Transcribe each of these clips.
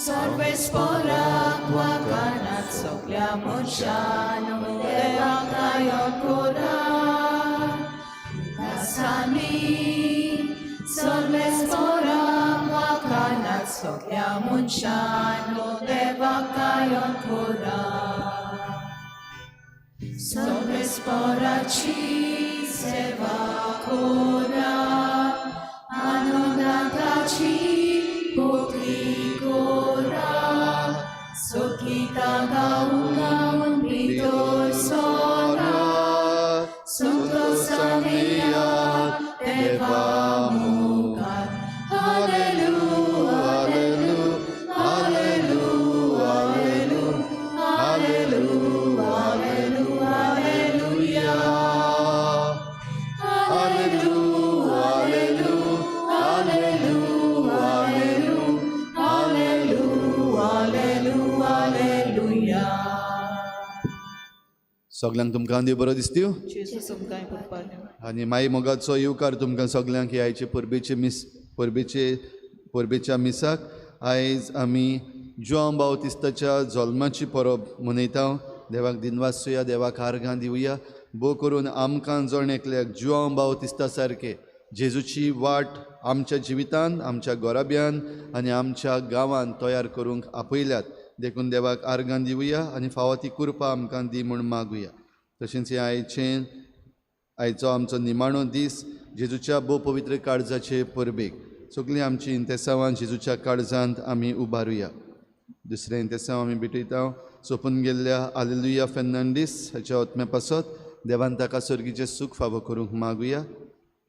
सर्वेस्पोराक वाखाणात सगल्या मनशान देवाक गायन कोरा. उल्हासांनी सर्वेस्पोराक वाखाणात सगल्या मनशान देवाक गायन कोरा. सर्वेस्पोराची सेवा कोरा, आनंदाची पोकळी कोरा, सोगीतां गावन गावन भितर सोरा, संतोषान येयात देवा मुखार. हालेलू, हालेलू, हालेलू, हालेलू, हालेलू, हालेलू, हालेलुया. हालेलू, हालेलू, हालेलू, हालेलू, हालेलू, हालेलू, हालेलुया. सगल्यांक तुमकां देव बरो दिसत्यो. जेजू तुमकां कृपा दिवं. आनी माई मोगाचो येवकार तुमकां सगल्यांक हे आयचे परबेचे मीस, परबेचे परबेच्या मिसाक. आयज आमी जुआंव बावतिस्ताच्या जल्माची परब मनयता. देवाक दिनवासुया, देवाक आर्गां दिवया. भोव करून आमकां जण एकल्याक जुआंव बावतिस्ता सारके जेजूची वाट आमच्या जिवितान, आमच्या घराब्यान आनी आमच्या गांवान तयार करूंक आपयल्यात. देखून देवाक आर्गां दिवया आनी फावो ती कृपा आमकां दी म्हूण मागुया. तशेंच हें आयचें आयचो आमचो निमाणो दीस जेजूच्या भोव पवित्र काळजाचे परबेक सगळीं आमची इंतेसांवां जेजूच्या काळजांत आमी उबारुया. दुसरें इंतेसांव आमी भेटयता सोंपून गेल्ल्या आलेलुया फेर्नांडीस हाच्या आत्म्या पासत. देवान ताका सर्गीचें सूख फावो करूंक मागुया.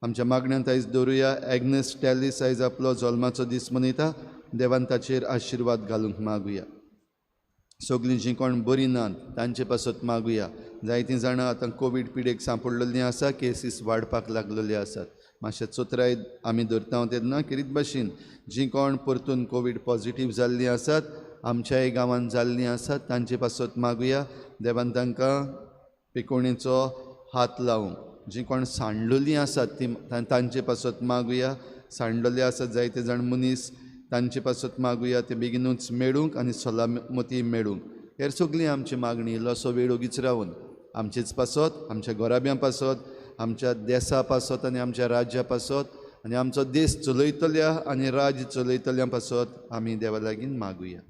आमच्या मागण्यांत आयज दवरुया एग्नेस टॅलीस, आयज आपलो जल्माचो दीस मनयता. देवान ताचेर आशिर्वाद घालूंक मागुया. सगळीं जीं कोण बरीं नात तांचे पासत मागुया. जायतीं जाणां आतां कोवीड पिडेक सांपडलेलीं आसा, केसीस वाडपाक लागलेली आसात. मातशें चोत्राय आमी धरता तेन्ना खेरीत भाशेन जीं कोण परतून कोवीड पॉजिटीव जाल्लीं आसात, आमच्याय गांवांत जाल्लीं आसात, तांचे पासत मागुया. देवान तांकां पिकोणेचो हात लावूं. जीं कोण सांडलेलीं आसात ती तांचे पासत मागुया. सांडलेले आसात जायते जाण मनीस, तांचे पासत मागुया ते बेगीनूच मेळूंक आनी सलामती मेळूंक. हेर सगळीं आमची मागणी इल्लोसो वेळ ओगीच रावन आमचेच पासत, आमच्या घराब्यां पासत, आमच्या देसा पासत आनी आमच्या राज्या पासत आनी आमचो देश चलयतल्या आनी राज्य चलयतल्या पासत आमी देवा लागीं मागुया.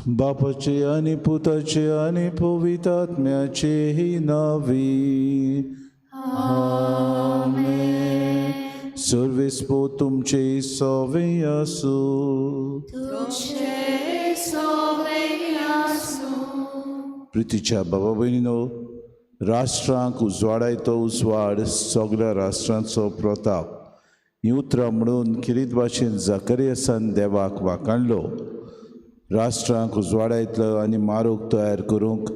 बापाचे आनी पुताचे आनी पवित्र आत्म्याचे नावी आमेन. सर्वेस्पो तुमचे सवे आसूं. तुमचे सवे आसूं. प्रितीच्या बाबा भयणीनो, राष्ट्रांक उजवाडायतो उजवाड, सगळ्या राष्ट्रांचो प्रताप हीं उतरां म्हणून खेरीत भाशेन जाकरियासान देवाक वाखाणलो. राष्ट्रांक उजवाडायतलो आनी मारूक तयार करूंक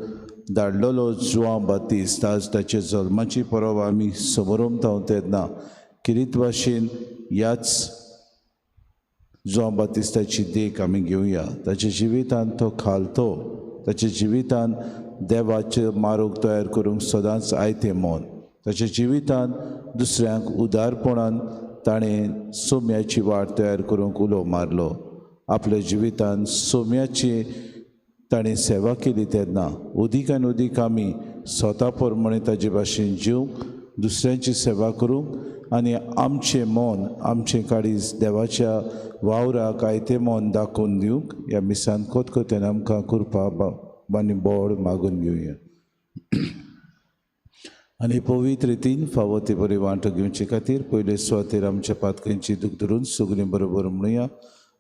धाडलेलो जुआंव बातिस्त, आज ताचे जल्माची परब आमी समरमता तेन्ना खेरीत भाशेन ह्याच जुआंव बातिस्ताची देख आमी घेवया. ताच्या जिवितांत तो खालतो, ताच्या जिवितांत देवाचें मारूक तयार करूंक सदांच आयतें मन, ताच्या जिवितांत दुसऱ्यांक उदारपणान ताणें सोम्याची वाट तयार करूंक उलो मारलो. आपल्या जिवितांत सोम्याची ताणें सेवा केली तेन्ना अदीक आनी अदीक आमी स्वता प्रमाणे ताजे भाशेन जिवंक, दुसऱ्यांची सेवा करूंक आनी आमचें मन, आमचें काळीज देवाच्या वावराक आयतें मन दाखोवन दिवंक ह्या मिसान कोतकोत्यान आमकां कृपा आनी बोड मागून घेवया. आनी पवित्र रितीन फावो ती बरी वांटो घेवचे खातीर पयले सुवातेर आमच्या पातकांची दूख धरून सगळीं बरोबर म्हणुया.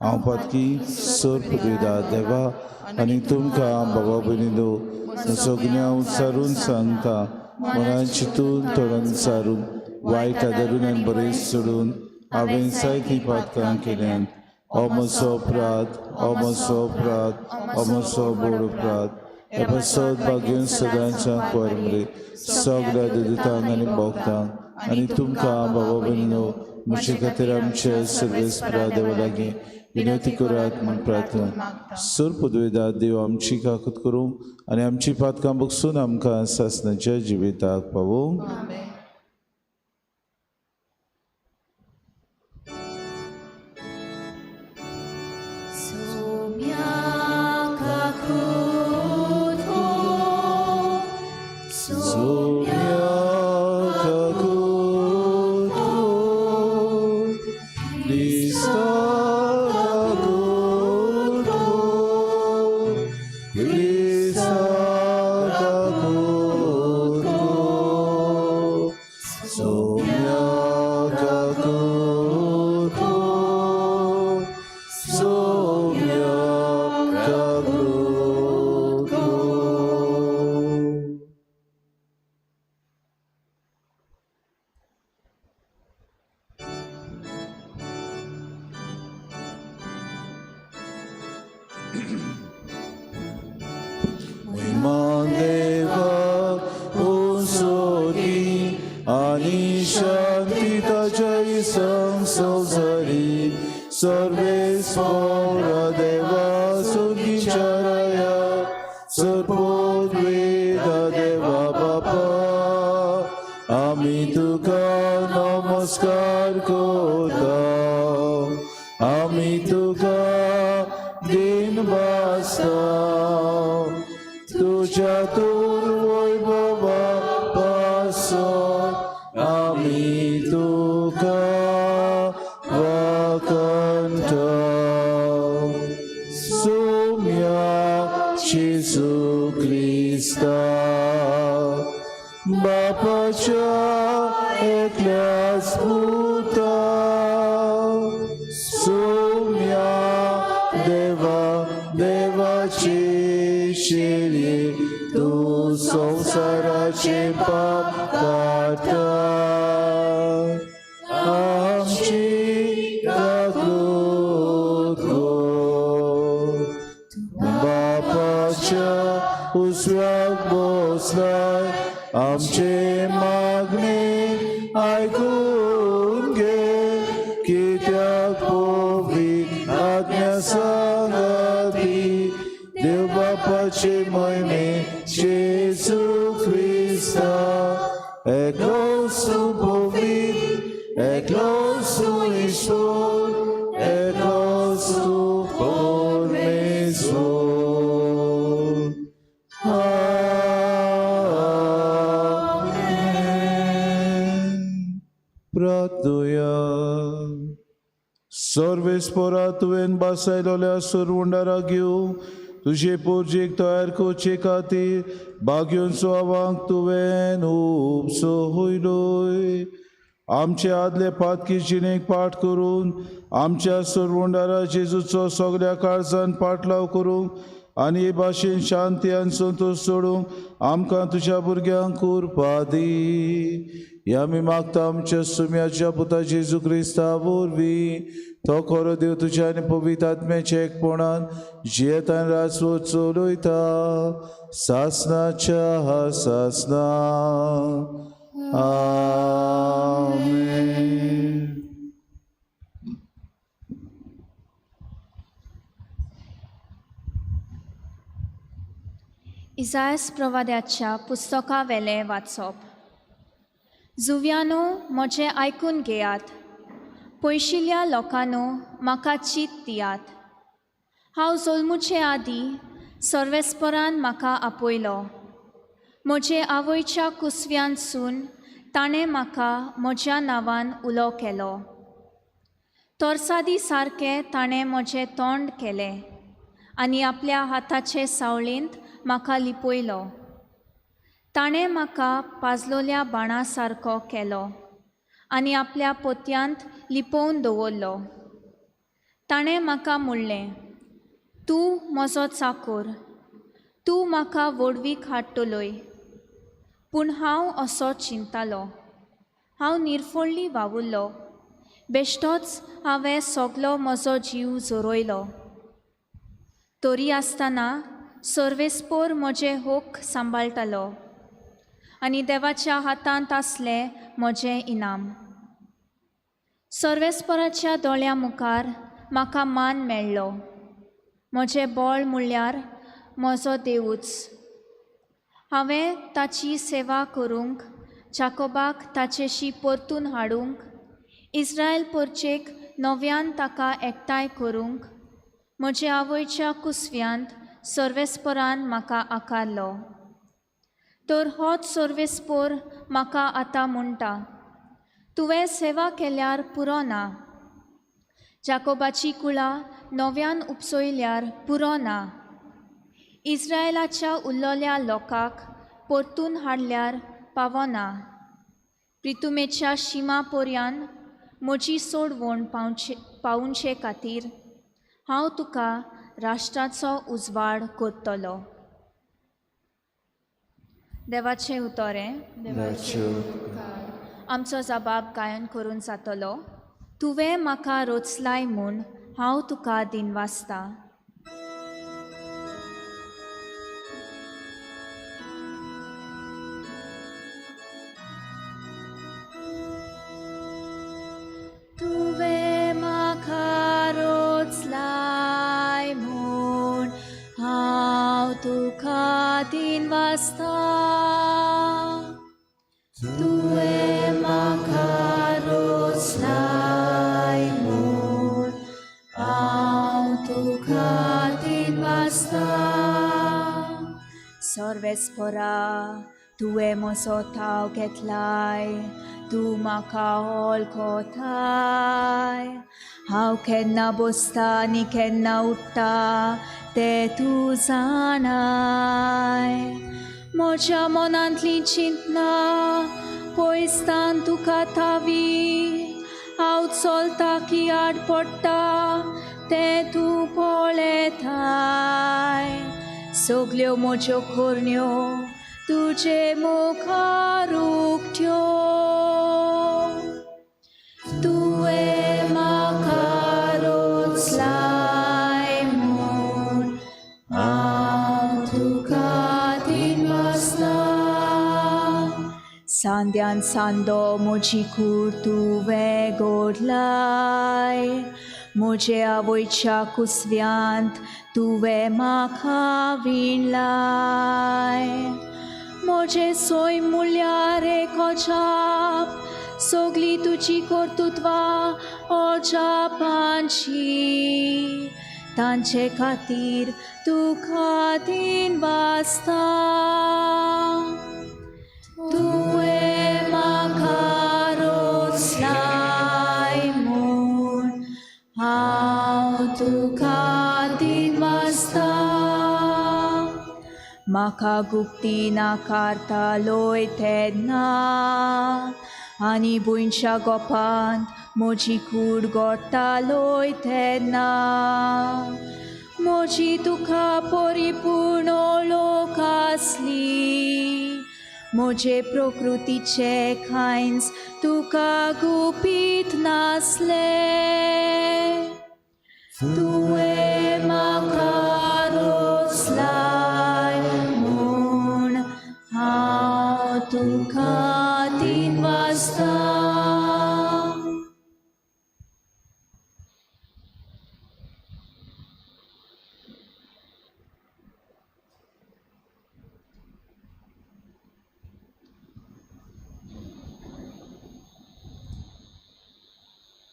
हांव पातकी सर्प दिदा देवा आनी तुमकां बाबा भयणीनो सगळ्यां उच्चारून सांगता, मनान चिंतून तोंडान सारून वायट आदरून आनी बरें सोडून हांवें जायतीं पातकां केल्यान. हो म्हजो अपराध, हो म्हजो अपराध, हो म्हजो व्हड अपराध. हे पासत भाग्यन सदांच्या कोरमरे सगळ्या दुदितांक आनी भोगतांक आनी तुमकां बाबा भयणीनो म्हजे खातीर आमचे सर्वेस्परा देवा लागीं विनंती करात म्हूण प्रार्थना. सर पदवेदा देव आमची काकूत करूं आनी आमची पातकां बगसून आमकां सासणाच्या जिविताक पावोवं. सर्वेस्पोरा तुवें बासायलोल्या सुरवुंडाराक घेवं तुजे पोरजेक तयार करचे खातीर बागयोन सुवांक तुवें उपसो होयलोय. आमचे आदले पातकी जिणेक पाठ करून आमच्या सुरवुंडारा जेजूचो सगल्या काळजान पाटलाव करूंक आनी हे भाशेन शांती आनी संतोश सोडूंक आमकां तुज्या भुरग्यांक कुरपा दी. ह्या आमी मागता आमच्या सुम्याच्या पुता जेजू क्रिस्ता वरवीं तो खरो देव तुज्या आनी पवित्र आत्म्याच्या एकपणान जियेतान राजवट चलयता सासनाच्या सासना. आमेन. इजायस प्रवाद्याच्या पुस्तकावेलें वाचप. जुव्यानो म्हजें आयकून घेयात, पयशिल्ल्या लोकांनो म्हाका चीत दियात. हांव जल्मुचे आदीं सर्वेस्परान म्हाका आपयलो, म्हजे आवयच्या कुसव्यानसून ताणें म्हाका म्हज्या नांवान उलो केलो. तरसादी सारकें ताणें म्हजें तोंड केलें आनी आपल्या हाताचे सावळेंत म्हाका लिपयलो. ताणें म्हाका पाजलोल्या बाणा सारको केलो आनी आपल्या पोतयांत लिपोवन दवरलो. ताणें म्हाका म्हणलें, तूं म्हजो चाकोर, तूं म्हाका व्हडवीक हाडटलोय. पूण हांव असो चिंतालो, हांव निरफळ्ळी वावुरलो, बेश्टोच हांवें सगलो म्हजो जीव जोरयलो. तरी आसतना सर्वेस्पोर म्हजें होक सांबाळटालो आनी देवाच्या हातांत आसलें म्हजें इनाम. सर्वेस्पराच्या दोळ्यां मुखार म्हाका मान मेळ्ळो. म्हजें बळ म्हणल्यार म्हजो देवूच. हांवें ताची सेवा करूंक, जाकोबाक ताचेशी परतून हाडूंक, इस्रायल पोरचेक नव्यान ताका एकठांय करूंक म्हजे आवयच्या कुसव्यांत सर्वेस्परान म्हाका आकारलो. तर होच सर्वेस्पोर म्हाका आतां म्हणटा, तुवें सेवा केल्यार पुरो ना, जाकोबाची कुळां नव्यान उपसयल्यार पुरो ना, इस्रायलाच्या उरलेल्या लोकांक परतून हाडल्यार पावना, प्रितुमेच्या शिमा पर्यान म्हजी सोडवण पावोवचे खातीर हांव तुका राष्ट्राचो उजवाड करतलो. देवाचें उतर हें. आमचो जबाब गायन करून जातलो. तुवें म्हाका रोचलाय म्हूण हांव तुका दिनवासता. तुवें म्हाका रोचलाय म्हूण हांव तुका दिनवासता. तुवें म्हाका रोचलाय म्हूण हांव तुका दिनवासता. सर्वेस्परा तुवें म्हजो थाव घेतलाय, तूं म्हाका वळखताय. हांव केन्ना बसता आनी केन्ना उठ्ठा तें तूं जाणाय. म्हज्या मनांतलीं चिंतनां पयसतान तुका थावी. हांव चलता की आड पडटा तें तूं पळयताय. सगल्यो म्हज्यो करण्यो तुजे मुखार उकत्यो. तुवें म्हाका रोचलाय म्हूण हांव तुका दिनवासता. सांद्यान सांदो म्हजी कूड तुवें गोडलाय. म्हजे आवयच्या कुसव्यांत तुवें म्हाका विणलाय. म्हजें सोय म्हणल्यार एक अजाप, सगळीं तुजी कर्तुत्वां अजापांची. तांचे खातीर तुका दिनवासता. तुवें म्हाका रोचलाय म्हूण हांव तुका दिनवासता. म्हाका गुप्ती नाकारतालोय तेन्ना आनी भुंयच्या गोपांत म्हजी कूड गोडटालोय तेन्ना म्हजी तुका परिपूर्ण वळख आसली. म्हजे प्रकृतीचें कांयच तुका गुपीत नासलें. तुवें म्हाका रोचलाय म्हूण हांव तुका दिनवासता.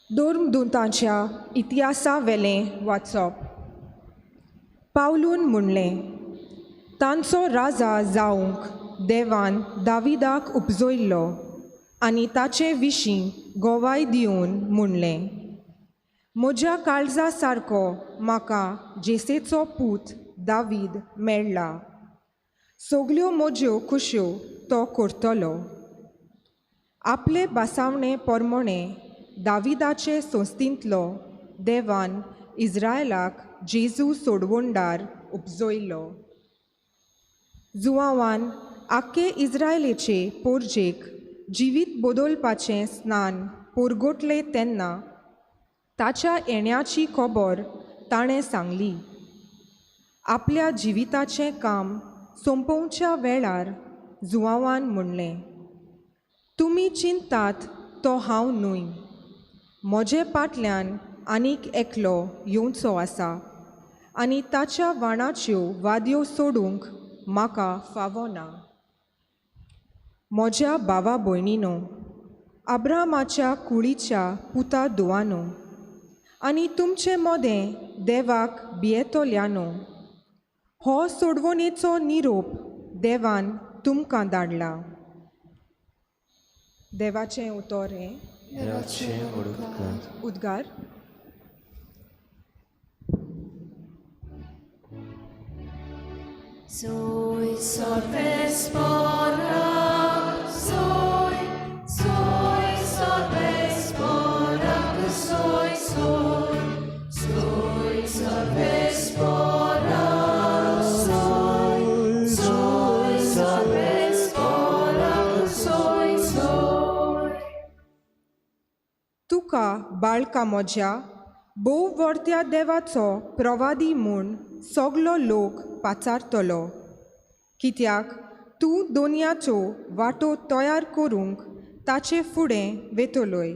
धर्मदूतांच्या इतिहासा वेलें वाचप. पावलून म्हणलें, तांचो राजा जावंक देवान दाविदाक उपजयल्लो आनी ताचे विशीं गोवाय दिवन म्हणलें, म्हज्या काळजा सारको म्हाका जेसेचो पूत दावीद मेळ्ळा. सगल्यो म्हज्यो खुश्यो तो करतलो. आपले बासावणे परमणे दाविदाचे संस्थेंतलो देवान इस्रायलाक जेजू सोडवणदार उपजयलो. जुवावान आख्खे इस्रायलेचे पोरजेक जिवीत बदलपाचें स्नान पोरगोटलें तेन्ना ताच्या येण्याची खबर ताणें सांगली. आपल्या जिविताचें काम सोंपोवच्या वेळार जुवावान म्हणलें, तुमी चिंतात तो हांव न्हय. म्हजे फाटल्यान आनीक एकलो येवचो आसा आनी ताच्या वाणाच्यो वाद्यो सोडूंक म्हाका फावो ना. म्हज्या भावा भयणीनो, अब्रामाच्या कुळीच्या पुता धुवानो आनी तुमचे मदें देवाक भियेतल्यानो, हो सोडवणेचो निरोप देवान तुमकां धाडला. देवाचें उतर हें. उद्गार. Zoe sorvespora, zoe, zoe sorvespora, zoe, zoe, zoe sorvespora, zoe, zoe sorvespora, zoe, zoe. तुका बाळका म्हज्या भोव वर्त्या देवाचो प्रवादी म्हूण सगलो लोक पाचारतलो, कित्याक तूं दोनयाचो वांटो तयार करूंक ताचे फुडें वेतलोय.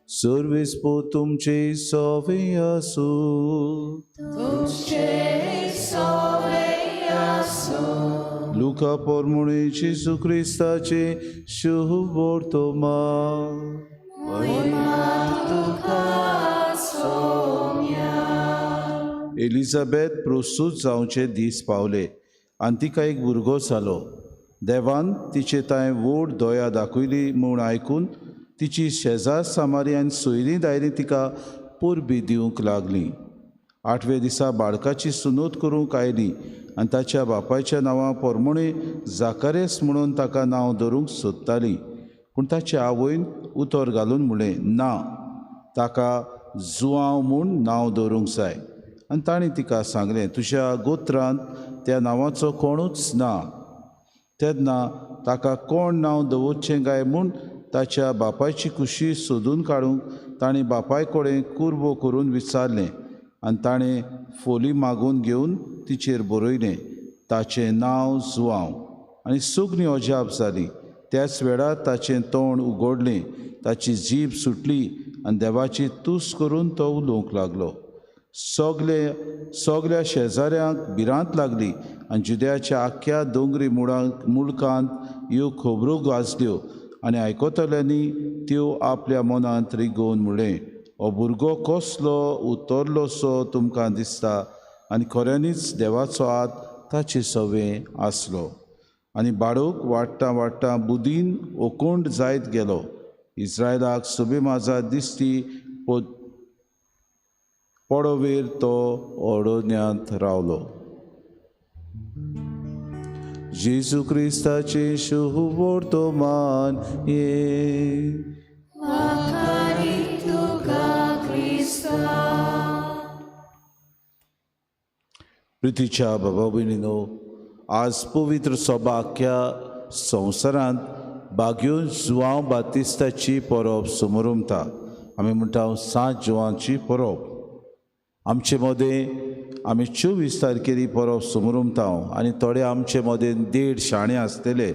सर्वेस पो तुमचे सोवे आसूं. लुका पोरमुणे जेजू क्रिस्ताचे शुभ वर्तमान. एलिझाबेथ प्रस्तूत जावचे दीस पावले आनी तिका एक भुरगो जालो. देवान तिचे तांय व्हड दया दाखयली म्हूण आयकून तिची शेजार सामारी आनी सोयरीं दायरीं तिका परबी दिवंक लागली. आठव्या दिसा बाळकाची सुनोत करूंक आयली आनी ताच्या बापायच्या नांवा पोरमोणे जाकारेस म्हणून ताका नांव धरूंक सोदताली. पूण ताचे आवयन उतर घालून म्हणलें, ना, ताका जुआंव म्हूण नांव दवरूंक जाय. आनी ताणें तिका सांगलें, तुज्या गोत्रांत त्या नांवाचो कोणूच ना. तेन्ना ताका कोण नांव दवरचें काय म्हूण ताच्या बापायची खुशी सोदून काडूंक ताणें बापाय कडेन कुरबो करून विचारलें आनी ताणें फोली मागून घेवन तिचेर बरयलें, ताचें नांव जुआंव. आनी सगळीं अजाप जाली. त्याच वेळार ताचें तोंड उगडलें, ताची जीब सुटली आनी देवाची तूस करून तो उलोवंक लागलो. सगल्या शेजाऱ्यांक भिरांत लागली आनी जुद्याच्या आख्ख्या दोंगरी मुळकांत ह्यो खबरो गाजल्यो आनी आयकतल्यांनी त्यो आपल्या मनांत रिगोवन म्हणलें, हो भुरगो कसलो उतरलोसो तुमकां दिसता. आनी खऱ्यांनीच देवाचो हात ताचे सवे आसलो. आनी बाळूक वाडटा वाडटा बुदीन ओकोंड जायत गेलो. इस्रायलाक सुबे माजा दिसती पडोवेर तो अरण्यांत रावलो. जेजू क्रिस्ताचे शुभ वर्तमान ये. प्रितीच्या बाबा भयणीनो, आज पवित्र सभा अख्ख्या संवसारांत बाग्योन जुआंव बातिस्ताची परब समोरमता. आमी म्हणटा 7 जुआंची परब. आमचे मदें आमी 24 तारखेर ही परब समोरमता आनी थोडे आमचे मदें 1.5 शाणे आसतले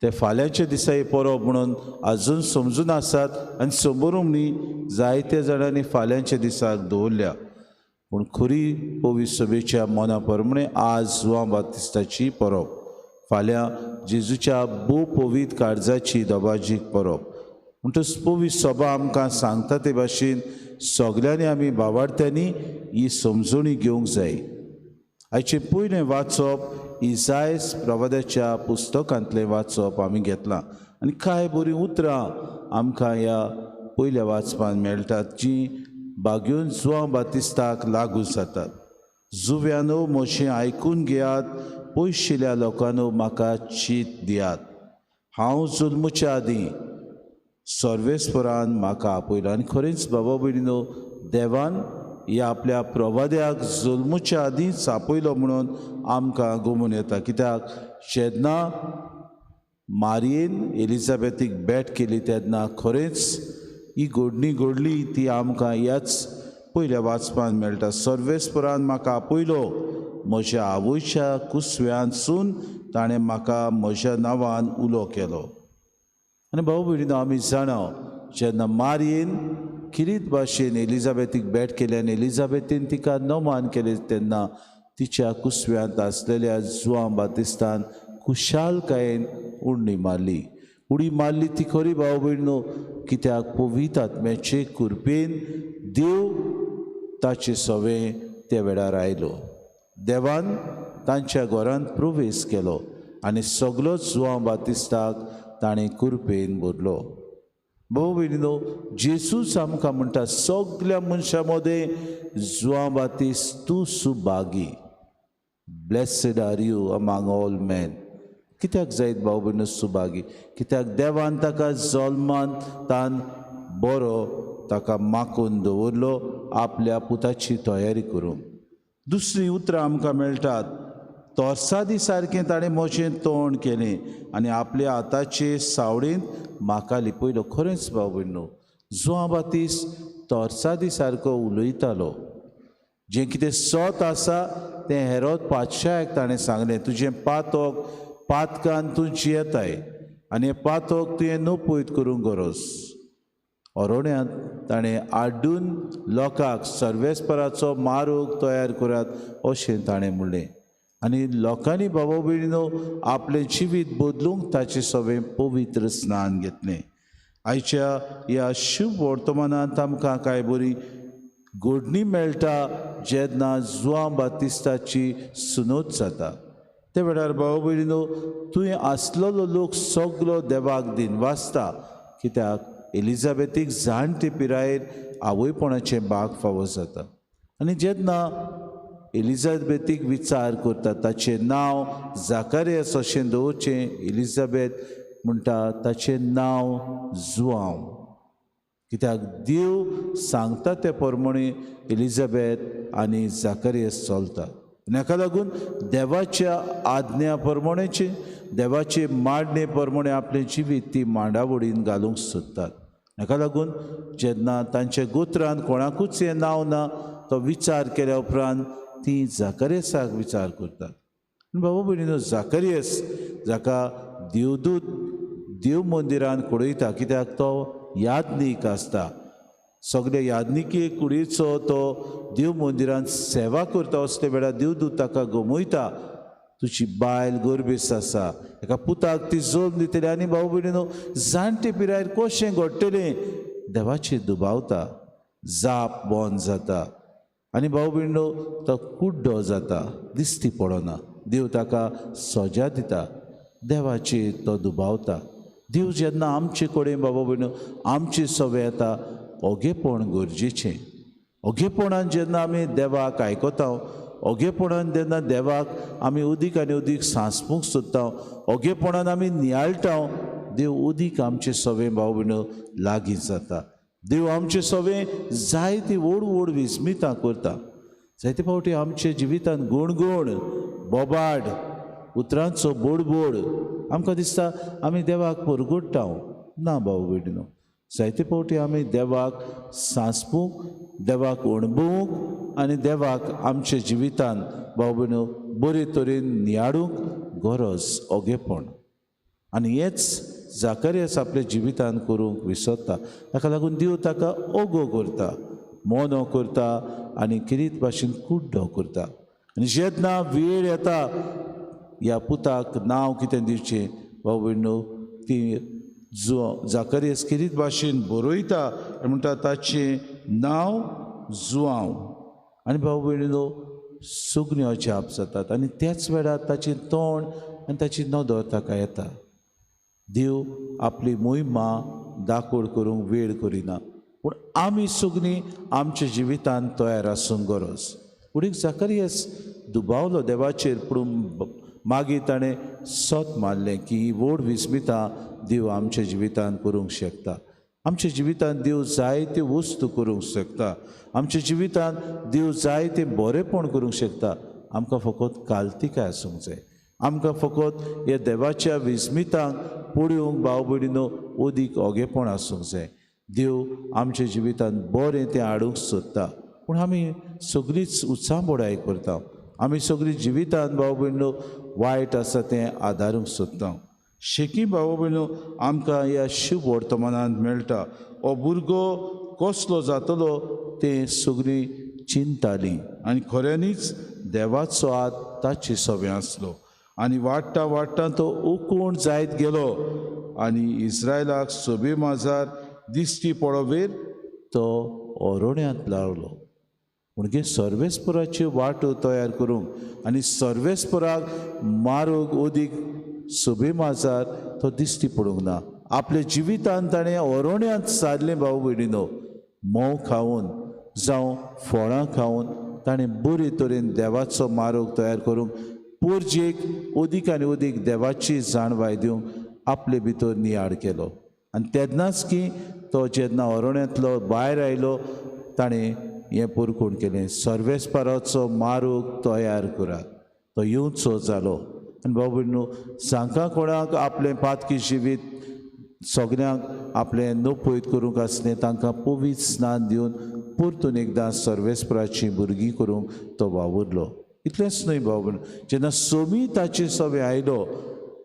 ते फाल्यांच्या दिसा ही परब म्हणून आजून समजून आसात आनी समोरमणी जायत्या जाणांनी फाल्यांच्या दिसाक दवरल्या. पूण खरी पवित्र सभेच्या मना प्रमाणे आज जुआंव बातिस्ताची परब, फाल्यां जेजूच्या भोव पवित्र काळजाची दबाजीक परब. म्हणटच पवित्र सभा आमकां सांगता ते भाशेन सगल्यांनी आमी बावार्थ्यांनी ही समजणी घेवंक जाय. आयचें पयलें वाचप इजायस प्रवादाच्या पुस्तकांतलें वाचप आमी घेतलां आनी कांय बरीं उतरां आमकां ह्या पयल्या वाचपान मेळटात जीं बाग्योन जुआंव बातिस्ताक लागू जातात. जुव्यानो म्हजें आयकून घेयात, पयशिल्ल्या लोकांनो म्हाका चीत दियात. हांव जल्मच्या आदीं सर्वेस्परान म्हाका आपयलो. आनी खरेंच बाबा भयणीनो, देवान ह्या आपल्या प्रवाद्याक जल्मुच्या आदींच आपयलो म्हणून आमकां गोमून येता. कित्याक जेन्ना मारयेन एलिझाबेथीक भेट केली तेन्ना खरेंच ही घडणी घडली ती आमकां ह्याच पयल्या वाचपान मेळटा. सर्वेस्परान म्हाका आपयलो, म्हज्या आवयच्या कुसव्यांतसून ताणें म्हाका म्हज्या नांवान उलो केलो. आनी भाऊ भयणीनो, आमी जाणा जेन्ना मारयेन किरीत भाशेन एलिझाबेथीक भेट केली आनी एलिझाबेथीन तिका नमान केलें तेन्ना तिच्या कुसव्यांत आसलेल्या जुआंव बातिस्तान खुशालकायेन उडणी मारली. उडी मारली ती खरी भाव भयणीनो, कित्याक पवित्र आत्म्याचे कृपेन देव ताचे सवे त्या वेळार आयलो. देवान तांच्या घरांत प्रवेश केलो आनी सगलो जुआंव बातिस्ताक ताणें कृपेन भरलो. भाऊ भयणीनो, जेसूच आमकां म्हणटा सगल्या मनशां मदें जुआंव बातिस्त तूं Subhagi, blessed are you among all men. कित्याक जायत भाऊ भयणीनो सुभागी? कित्याक देवान ताका जल्मान तान बरो ताका माखून दवरलो आपल्या पुताची तयारी करूंक. दुसरीं उतरां आमकां मेळटात, तोरसादी सारकें ताणें म्हजें तोंड केलें आनी आपल्या हाताचे सावळेंत म्हाका लिपयलो. खरेंच भाव भयणीनो, जुआंव बातिस्त तोरसादी सारको उलयतालो. जें कितें सत आसा तें हेरोद पातशाक ताणें सांगलें, तुजें पातक पातकान तूं जियेताय आनी हें पातक तुवें नपयत करूंक गरज. अरण्यांत ताणें आड्डून लोकांक सर्वेस्पराचो मारोग तयार करात अशें ताणें म्हणलें आनी लोकांनी बाबा भयणीनो आपलें जिवीत बदलूंक ताचें सगळें पवित्र स्नान घेतलें. आयच्या ह्या शुभ वर्तमानांत आमकां कांय बरी घडणी मेळटा जेन्ना जुआंव बातिस्ताची सुनोत जाता. त्या वेळार भाव भयणीनो, तुवें आसलेलो लोक सगलो देवाक दिनवासता, कित्याक एलिझाबेथीक जाणटे पिरायेर आवयपणाचें भाग फावो जाता. आनी जेन्ना एलिझाबेथीक विचार करता ताचें नांव जाकारियस अशें दवरचें, एलिझाबेथ म्हणटा ताचें नांव जुआंव, कित्याक देव सांगता ते प्रमाणे एलिझाबेथ आनी जाकारियस चलता. आनी हाका लागून देवाच्या आज्ञा प्रमाणेचे देवाचे मांडणे प्रमाणे आपलें जिवीत ती मांडावळीन घालूंक सोदतात. हाका लागून जेन्ना तांच्या गोत्रान कोणाकूच हें नांव ना तो विचार केल्या उपरांत ती जाकारियसाक विचार करतात. बाबा भयणीनो, जाकारियस जाका देवदूत देव मंदिरान कुडयता, कित्याक तो याज्ञीक आसता, सगळे याज्ञिकी कुडीचो तो देव मंदिरान सेवा करता. असले वेळार देवदूत ताका गमयता, तुजी बायल गर्भेस्त आसा, एका पुताक ती जल्म दितली. आनी भाऊ भयणीनो, जाणटे पिरायेर कशें घडटलें देवाचेर दुबावता, जाप बंद जाता आनी भाऊ भयणीनो तो कुड्डो जाता, दिश्टी पडना. देव ताका सजा दिता, देवाचेर तो दुबावता. देव जेन्ना आमचे कडेन बाबा भयणीनो आमचे सवे येता, ओगेपण गरजेचें. ओगेपणान जेन्ना आमी देवाक आयकता, ओगेपणान जेन्ना देवाक आमी उदीक आनी उदीक सांसपूंक सोदता, ओगेपणान आमी नियाळटा, देव उदीक आमचे सवे भाव भयणीनो लागीं जाता. देव आमचे सवे जायती व्हड व्हड विस्मितां करता. जायते फावटी आमच्या जिवितांत गुणगुण बोबाड उतरांचो बोडबोड आमकां दिसता आमी देवाक परगुट्टा. ना भाऊ भयणीनो, जायते फावटी आमी देवाक सांसपूंक, देवाक अणभवूंक आनी देवाक आमच्या जिवितांत भाव भयणीनो बरे तरेन नियाळूंक गरज ओगेपण. आनी हेंच जाकारियस आपल्या जिवितांत करूंक विसरता. ताका लागून देव ताका ओगो करता, मोनो करता आनी किरीत भाशेन कुड्डो करता. आनी जेन्ना वेळ येता ह्या पुताक नांव कितें दिवचें, भाव भयणीनो ती जाकारियस किरीत भाशेन बरयता आनी म्हणटा ताचें नांव जुआंव. आनी भाव भयणीनो सगळ्यो अजाप जातात आनी त्याच वेळार ताचें तोंड आनी ताची नदर ताका येता. देव आपली मोहिमा दाखोड करूंक वेळ करिना, पूण आमी सगळीं आमच्या जिवितांत तयार आसूंक गरज. उडीक जाकारियस दुबावलो देवाचेर, पूण मागीर ताणें सत मानलें की ही व्हड विस्मितां देव आमच्या जिवितांत करूंक शकता. आमच्या जिवितांत देव जायते वस्तू करूंक शकता, आमच्या जिवितांत देव जायते बरेपण करूंक शकता. आमकां फकत कालतिकाय आसूंक जाय. आमकां फकत ह्या देवाच्या विस्मितांक पळोवंक भाव भयणीनो अदीक ओगेपण आसूंक जाय. देव आमच्या जिवितांत बरें तें हाडूंक सोदता, पूण आमी सगळींच उचांबोडाय करता. आमी सगळीं जिवितांत भाव भयणीनो वायट आसा तें आदारूंक सोदता. शेकी भाव भयणीनो आमकां ह्या शुभ वर्तमानांत मेळटा. हो भुरगो कसलो जातलो तें सगळीं चिंतालीं आनी खऱ्यांनीच देवाचो हात ताचे सवें आसलो आनी वाडटा वाडटा तो उकूण जायत गेलो आनी इस्रायलाक सोबे माजार दिश्टी पळोवेर तो ओरोण्यांत लावलो. म्हणजे सर्वेस्पराच्यो वाटो तयार करूंक आनी सर्वेस्पराक मारूंक अदीक सोबे माजार तो दिश्टी पडूंक ना. आपल्या जिवितान ताणें ओरोण्यांत सारलें भाव भयणीनो. म्होंव खावन जावं फळां खावन ताणें बरे तरेन देवाचो मार्ग तयार करूंक पोरजेक अदीक आनी अदीक देवाची जाणवाय दिवंक आपले भितर नियाळ केलो. आनी तेन्नाच की तो जेन्ना ओरोण्यांतलो भायर आयलो ताणें हें पोरकूण केलें, सर्वेस्पराचो मार्ग तयार करात. तो येवचो जालो. आनी भाव भयणीनो जांकां कोणाक आपलें पातकी जिवीत सगल्यांक आपलें नपयत करूंक आसलें तांकां पवित्र स्नान दिवन परतून एकदां सर्वेस्पराचीं भुरगीं करूंक तो वावुरलो. इतलेंच न्हय भाव भयणीनो, जेन्ना सोमी ताचे सवे आयलो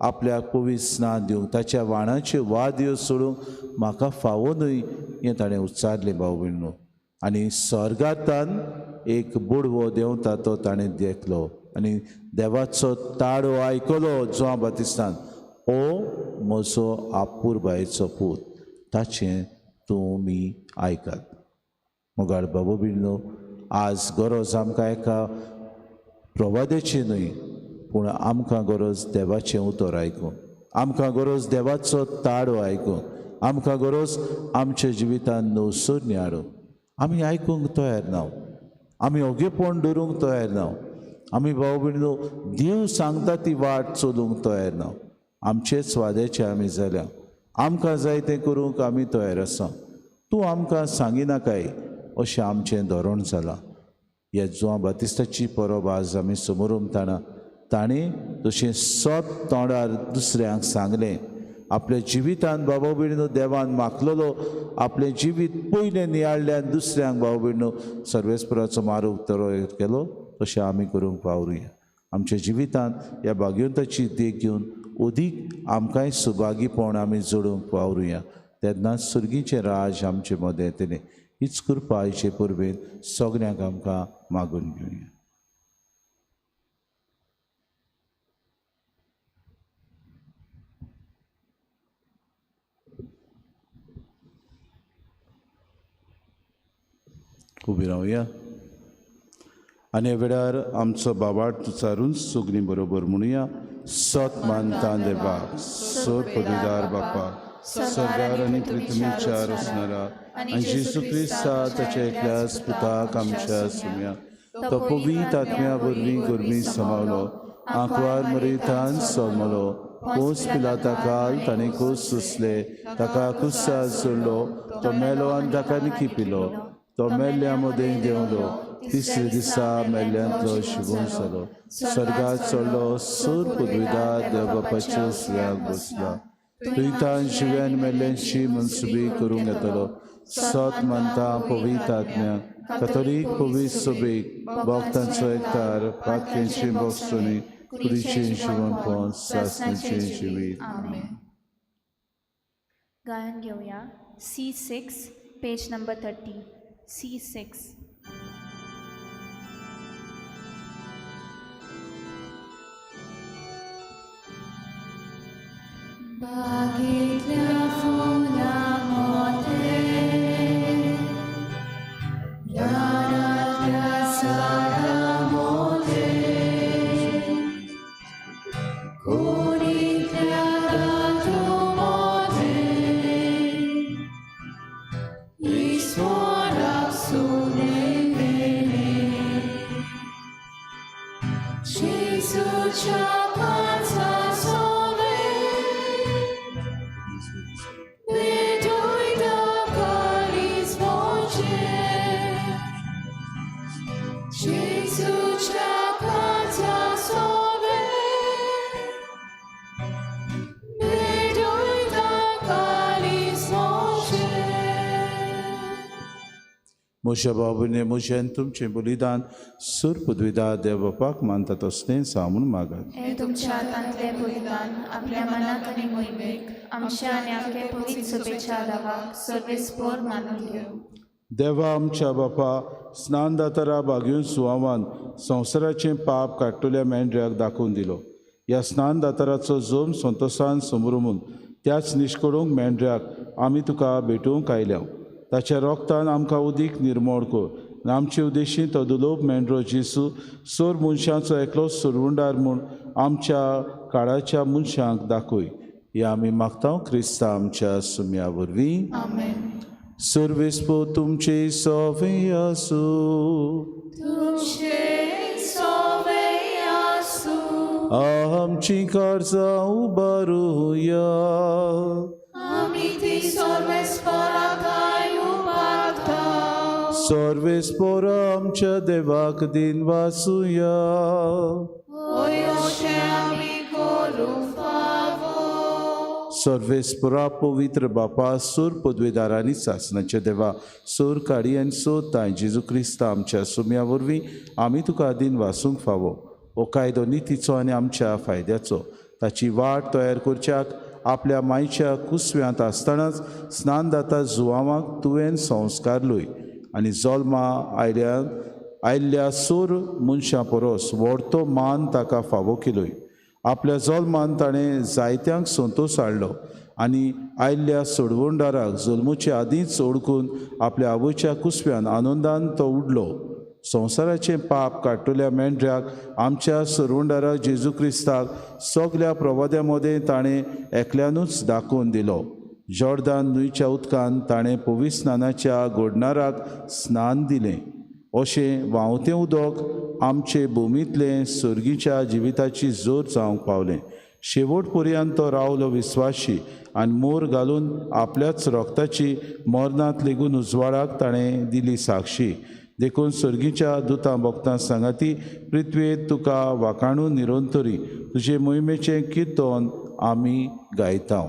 आपल्याक पवित्र स्नान दिवंक ताच्या वाणाच्यो वाद्यो सोडूंक म्हाका फावो न्हय हें ताणें उच्चारलें भाव भयणीनो. आनी स्वर्गांतान एक बुडवो देंवता तो ताणें देखलो आनी देवाचो ताळो आयकलो जुआंव बातिस्तान, ओ म्हजो आपुरबायेचो पूत, ताचें तुमी आयकात. मोगाळ बाबू भयणीनो, आज गरज आमकां एका प्रवाद्याची न्हय, पूण आमकां गरज देवाचें उतर आयकूंक, आमकां गरज देवाचो ताळो आयकूंक, आमकां गरज आमच्या जिवितांत नवसरणी हाडूंक. आमी आयकूंक तयार ना, आमी ओगेपण दवरूंक तयार ना, आमी भाव भयणीनो देव सांगता ती वाट चलूंक तयार ना. आमचेच वाद्याचे आमी जाल्या, आमकां जाय तें करूंक आमी तयार आसा. तूं आमकां सांगिनाकाय अशें आमचें धोरण जालां. ह्या जुआंव बातिस्ताची परब आज आमी समोरमताना ताणें तशें सत तोंडार दुसऱ्यांक सांगलें. आपल्या जिवितान बाबा भयणीनो देवान मागलेलो आपलें जिवीत पयलें नियाळ्ळें दुसऱ्यांक भाव भयणीनो सर्वेस्पराचो मार्ग तयार केलो. तशें आमी करूंक वावरुया. आमच्या जिवितांत ह्या भाग्यवंताची देख घेवन अदीक आमकांय सुभागीपण आमी जोडूंक वावरुया. तेन्ना सुर्गीचें राज आमचे मदें येतलें. हीच कृपा आयचे परबेन सगल्यांक आमकां मागून घेवया. उबी रावया आनी ह्या वेळार आमचो बाबाट उचारून सगळीं बरोबर म्हणुया. सत मानता देवाक, सत पदवीदार बापा, सरदार आनी पृथ्वीच्या रचणारा आनी जेजू क्रिस्ता ताच्या एकल्याच पुताक आमच्या सुम्या, तो पवित्र आत्म्या वरवीं गोरवी समावलो, आंकवार मरितान सोमलो, पोस पिलाता काल ताणें कोस सोंसले, ताका कुस्सार सोडलो, तो मेलो आनी ताका निकी पिलो, तो मेल्ल्या मदें देंवलो, तिसरे दिसा मेल्ल्यांतलो शिवून जालो, स्वर्गात चडलो, सूर पदवीदार देव बापाच्या सुव्याक बसला, थंय शिव्यान मेल्ल्यांची मनसुबी करूंक येतलो. सत मानता पवित्र आत्म्या, कथोलीक पवित्र सभेक, भक्तांचो एकतार, पातक्यांची भोगसणी, कुडीचें जिवनपण, सासणाचें जिवीत. गायन घेवया C6 page number 30. C6. बागेतल्या फुलां मोते, रानांतल्या झाडां मोते, कुडींतल्या धातू मोते, ईश्वराक सुनेलेले, जेजूच्या कांचा सोवे. म्हज्या बाबूने म्हजें तुमचें बलिदान सूर पदवीदा देव बापाक मानता तसलें सांगून मागात. हे तुमच्या हातांतलें बलिदान आपल्या मनाक आनी मोहिमेक आमच्या आनी आमचे पवित्र सभेच्या दावाक सर्वेस्पोर मानून घेवं. देवा आमच्या बापा, स्नानदातारा बागेवन सुवावान संवसाराचें पाप काडटल्या मेंढऱ्याक दाखोवन दिलो. ह्या स्नानदाताराचो जोम संतोसान समरुमून त्याच निश्कडूंक मेंढऱ्याक आमी तुका भेटूंक आयल्या. ताच्या रोगतान आमकां उदीक निर्मोळ कर आनी आमचे उद्देशी तो दुलोब मेंढरो जेसू सोर मनशांचो एकलो सोरवंडार म्हूण आमच्या काळाच्या मनशांक दाखय. हे आमी मागता क्रिस्ता आमच्या सुम्या वरवीं. आमेन. सर्वेस्पो तुमचे सोवे आसूं. तुमचे सोवे आसूं. आमची काळजां उबारुया. आमी ती सर्वेस्पराकाय उबारता. सर्वेस्पोरा आमच्या देवाक दिन वासुया. होय अशें आमी करूंक फावो. सर्वेस्परा पवित्र बापा, सूर पदवेदार आनी सासणाच्या देवा, सोर काडी आनी सोद तांय जेजू क्रिस्ता आमच्या सुम्या वरवीं आमी तुका दिन वासूंक फावो. हो कायदो नितीचो आनी आमच्या फायद्याचो. ताची वाट तयार करच्याक आपल्या मायच्या कुसव्यांत आसतनाच स्नानदाता जुवांवाक तुवें संस्कार लय आनी जल्मा आयिल्ल्या सोर मनशां परस व्हडतो मान ताका फावो केलोय. आपल्या जल्मान ताणें जायत्यांक संतोश हाडलो आनी आयिल्ल्या सोडवणदाराक जल्मुचे आदींच ओळखून आपल्या आवयच्या कुसव्यान आनंदान तो उडलो. संवसाराचें पाप काडटल्या मेंढऱ्याक आमच्या सरवंडाराक जेजू क्रिस्ताक सगल्या प्रवाद्या मदें ताणें एकल्यानूच दाखोवन दिलो. जॉर्दान न्हंयच्या उदकान ताणें पवित्र स्नानाच्या गोडणाराक स्नान दिलें. अशें व्हांवतें उदक आमचे भुमींतलें सर्गीच्या जिविताची जोर जावंक पावलें. शेवट पर्यंत तो रावलो विस्वाशी आनी मोर घालून आपल्याच रोगताची मरणांत लेगून उजवाडाक ताणें दिली साक्षी. देखून सर्गीच्या दुतां भक्तां सांगाती पृथ्वेत तुका वाखाणून निरंतरी तुजे मोहिमेचें किर्तन आमी गायता.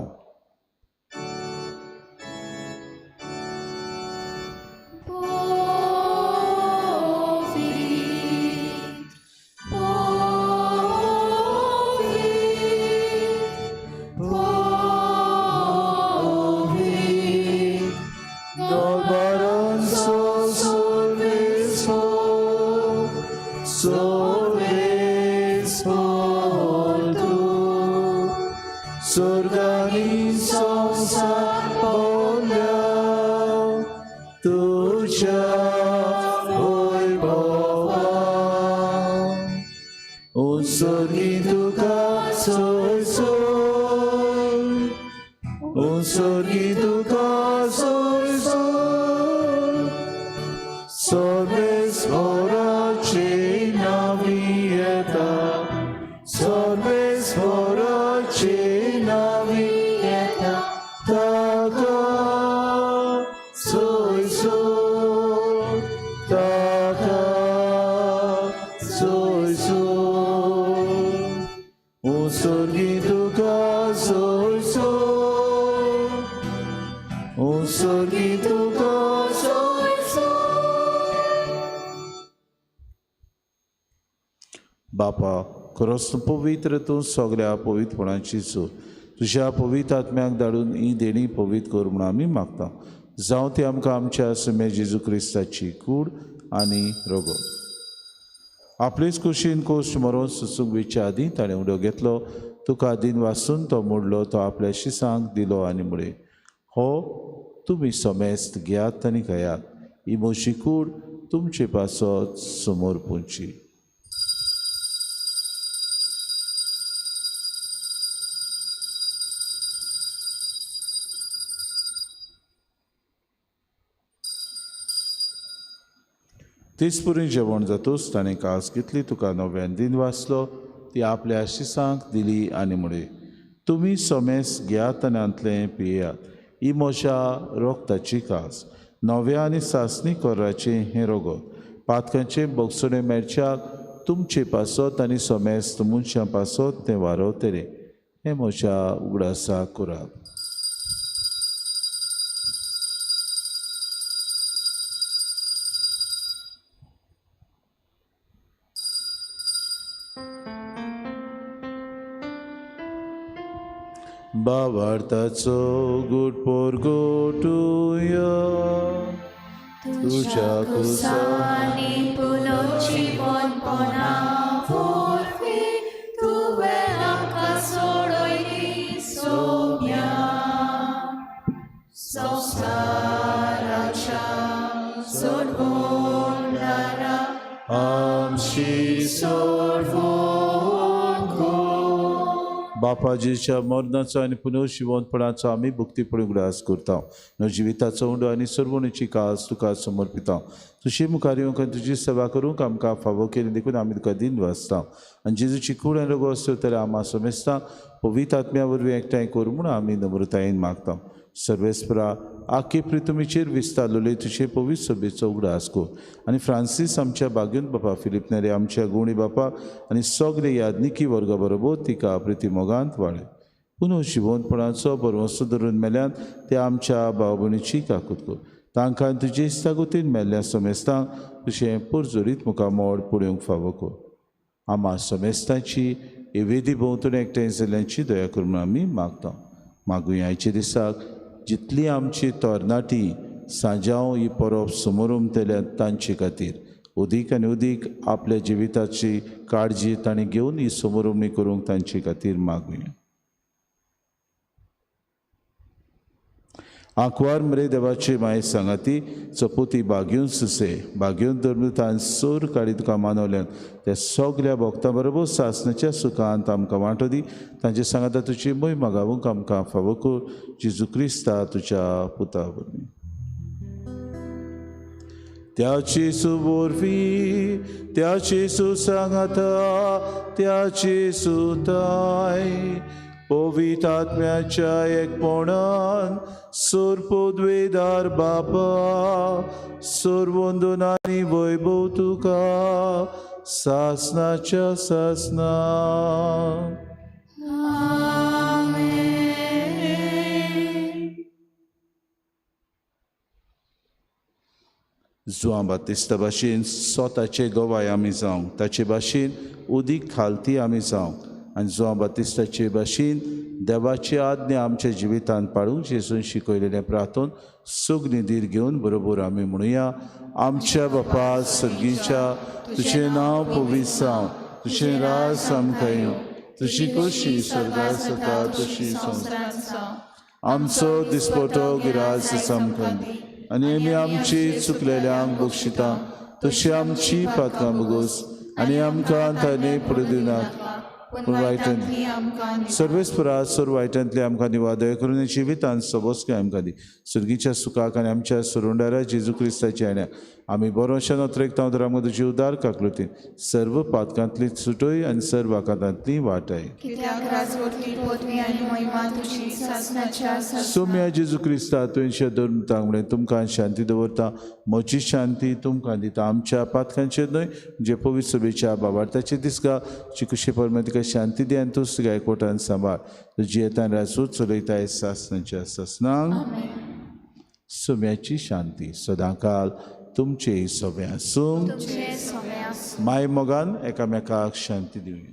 बापा, खरोच तूं पवित्र, तूं सगल्या पवित्रपणाची जोर. तुज्या पवित्र आत्म्याक धाडून ही देणी पवित्र कर म्हूण आमी मागता. जावं ती आमकां आमच्या सुम्या जेजू क्रिस्ताची कूड आनी रोगो. आपलेच कुशीन कोश्ट मरोन सुचूंक वेच्या आदीं ताणें उडो घेतलो, तुका दिन वासून तो मोडलो, तो आपल्या शिसांक दिलो आनी म्हळें, हो तुमी समेस्त घेयात आनी खायात, ही म्हजी कूड तुमचे पासत समोर पुंची. तेचपुरी जेवण जातूच ताणें कास घेतली, तुका नव्यान दिन वाचलो, ती आपल्या शिसांक दिली आनी म्हळें, तुमी समेस घेयात आनी हांतलें पियात, ही म्हज्या रोगताची कास, नव्या आनी सासणी कोराचें हें रोगत, पातकांचें बोगसणें मेळच्याक तुमचे पासत आनी समेस्त मनशां पासत तें वारवतलें, हें म्हज्या उगडासा करात. बाबार्थाचो गुट पोरगोटुया तुज्या कुसांनी पुलोची बोनपणा वरवीं तुवें आमकां सोडयली सोम्या संवसाराच्या सोडवणारा आमची सोडवण कर. बापाजीच्या मरणाचो आनी पुनर्जिवंतपणाचो आमी भक्तीपणी उगडास करता. न्हू जिविताचो उंडो आनी सर्वणीची कास तुका समर्पिता. तुजे मुखार येवंक आनी तुजी सेवा करूंक आमकां फावो केली देखून आमी तुका दिन वाचता. आनी जेजूची कूड आनी रोगो आसता आमा समेस्ता पवित्र आत्म्या वरवीं एकठांय करूं म्हूण आमी नम्रतायेन मागता. सर्वेस्परा आखे प्रितुमीचेर विस्तारलेले तुजे पवित्र सभेचो उगडास कर आनी फ्रांसीस आमच्या बागेन बापा, फिलीप नेरे आमच्या गुणी बापा आनी सगळे यादनिकी वर्गा बरोबर तिका प्रिती मोगांत वाडय. पुनः जिवंतपणाचो बरवंसो धरून मेल्यान ते आमच्या भाव भयणीची काकूत कर. तांकां तुजे इस्तागुतीन मेल्ल्या समेस्तांक तुजें पुरजोरीत मुखामोड पळोवंक फावो कर. आमा समेस्तांची वेदी भोंवतणी एकठांय जाल्ल्यांची दया कर म्हूण आमी मागता. मागुया आयच्या दिसाक जितली आमची तरणाटी सांजांव ही परब समोरमतल्या तांचे खातीर उदीक आनी उदीक आपल्या जिविताची काळजी तांणी घेवन ही समोरमणी करूंक तांचे खातीर मागुया. आंकवार मरे देवाची माये सांगाती चपोती बागेवन सुसे बागेवन धर्मतान सोर काडी तुका मानवल्यान त्या सगल्या भक्तां बरोबर सासणाच्या सुखांत आमकां वांटो दी. तांचे सांगाता तुजी मोय मागावूंक आमकां फावो कर. जेजू क्रिस्ता तुज्या पुता वरवीं. त्याची सुवोरवी त्याची सुसांगाता त्याची सुताय पवित्र आत्म्याच्या एकपणान सोरपोद्वेदार बापा सोरवंदन आनी वैभव तुका सासनाच्या सासना. जुआं बातिस्ता भाशेन स्वताचे गवाय आमी जावंक, ताचे भाशेन उदीक खालती आमी जावंक आनी जुआं बातिस्ताचे भाशेन देवाची आज्ञा आमच्या जिवितांत पाळूंक जेजून शिकयलेलें प्रार्थन सगळीं धीर घेवन बरोबर आमी म्हणुया. आमच्या बापा सर्गीच्या, तुजें नांव पवित्र जावं, तुजें राज आमकां येवं, तुजी खोशी स्वर्गार जाता तशी संवसारांत. आमचो दिसपटो गिरास आमकां दी आनी आमी आमची चुकलेल्यांक बक्षिता तशी आमची पातकां बगोस आनी आमकां ताणें पडूं दिनात पूण वायटांतली सर्वेस्परा सर्व वायटांतली आमकां निवा. दया करून जिवितांत सबसकाय आमकां दी. सर्गीच्या सुखाक आनी आमच्या सुरुंडारा जेजू क्रिस्ताच्या येण्याक आमी बरोवच्या नोत्रेकता तर आमकां तुजी उदार काकलुतीन सर्व पातकांतली सुटय आनी सर्व आकांतांतली वाटाय. सोम्या जेजू क्रिस्ता तुवें धर्मतांक म्हणलें तुमकां शांती दवरता, म्हजी शांती तुमकां दिता. आमच्या पातकांचेर न्हय जे पवित्र सभेच्या बाबार्थाचे दिसगा चिकुशे परमे तुका शांती दी आनी तूं सगळ्या कोटान सांबाळ. तुजी येतान राजू चलयताय सासनाच्या सासनांक. सोम्याची शांती सदांकाल तुमचे सोबे आसूं. माय मोगान एकामेकाक शांती दिवया.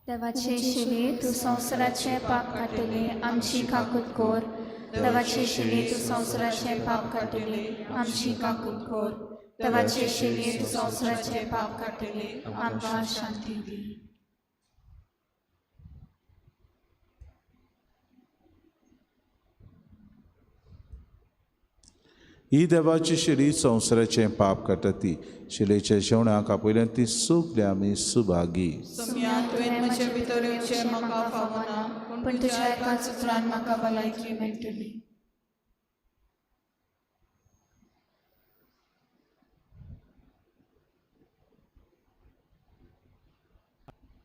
देवाचे शिले तूं संवसाराचें पाप काडटली आमची काकूत कर. देवाचे शिले तूं संवसाराचें पाप काडटली आमची काकूत कर. देवाचे शिले तूं संवसाराचें पाप काडटली आमकां शांती दी. ही देवाची शिली संवसाराचें पाप काडटा ती शिलेच्या जेवणाक आपयल्यान ती सगळीं आमी सुभागी. तुवें म्हजे भितर येवचें म्हाका फावना, पूण तुज्या एकाच उतरान म्हाका भलायकी मेळटली.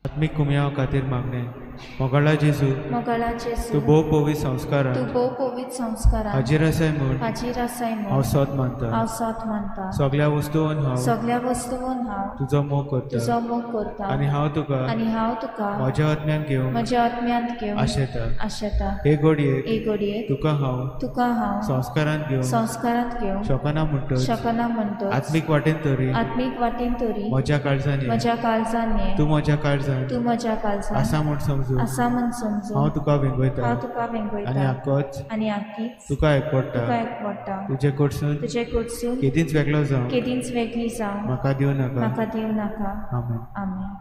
आत्मीक कुमयाव खातीर मागणें. मोगाळा जेजू, मोगाळा जेजू, तूं भोव पवित्र संस्कारान, तूं भोव पवित्र संस्कारान हाजीर आसाय म्हूण, हाजीर आसाय म्हूण हांव सोद मानता, हांव सोद मानता. सगळ्या वस्तून हांव, सगळ्या वस्तून हांव तुजो मोग करता, तुजो मोग करता आनी हांव तुका, आनी हांव तुका म्हज्या आत्म्यान घेवंक म्हज्या आत्म्यांत घेवंक आशेता. आशेता. हे घडयेक, हे घडयेक तुका हांव, तुका हांव संस्कारांत घेवंक संस्कारांत घेवंक शकना म्हणटच, शकना म्हणटच आत्मीक वाटेन तरी, आत्मीक वाटेन तरी म्हज्या काळजान ये, म्हज्या काळजान ये, तूं म्हज्या काळजान, तूं म्हज्या काळजान आसा म्हूण समजून, आसा म्हूण समजून हांव तुका वेंगयता, हांव तुका वेंगयता आनी आकोच आनी आकीच तुका एकवडटा, तुका एकवडटा. तुजे कडसून तुजे कडसून केदींच वेगळो जावं केदींच वेगळी जावं म्हाका दिवं नाका. म्हाका दिवं नाका. आमेन. आमेन.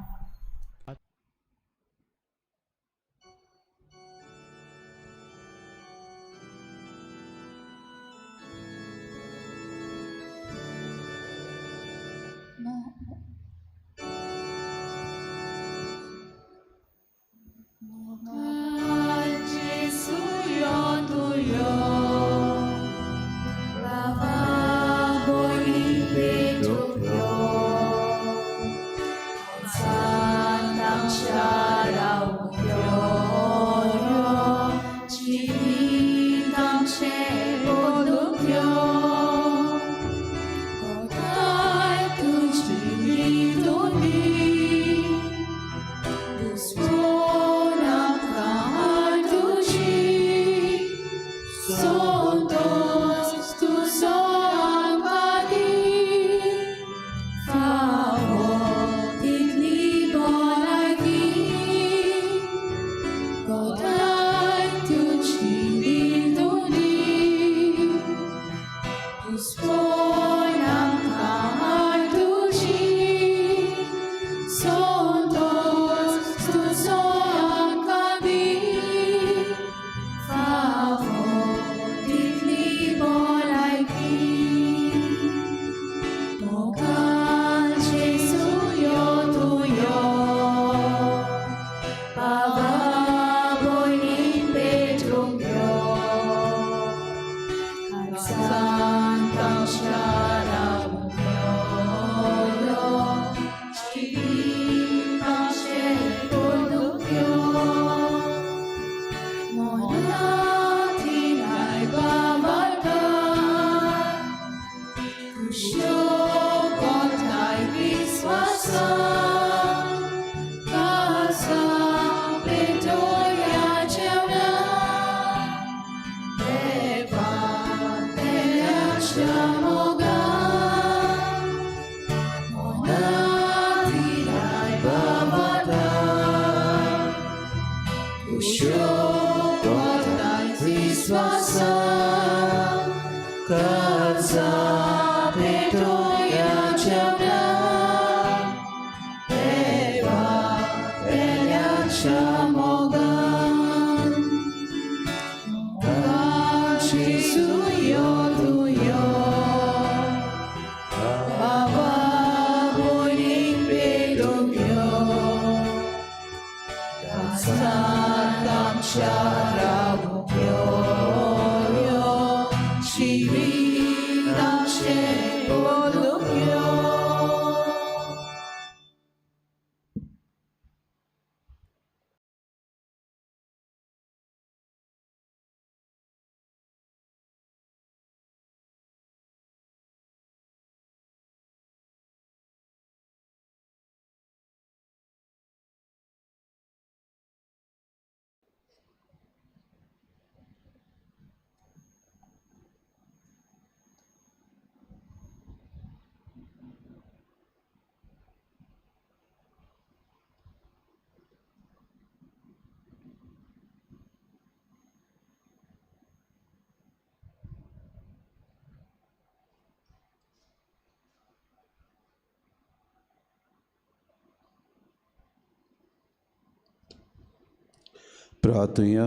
प्रार्थुया.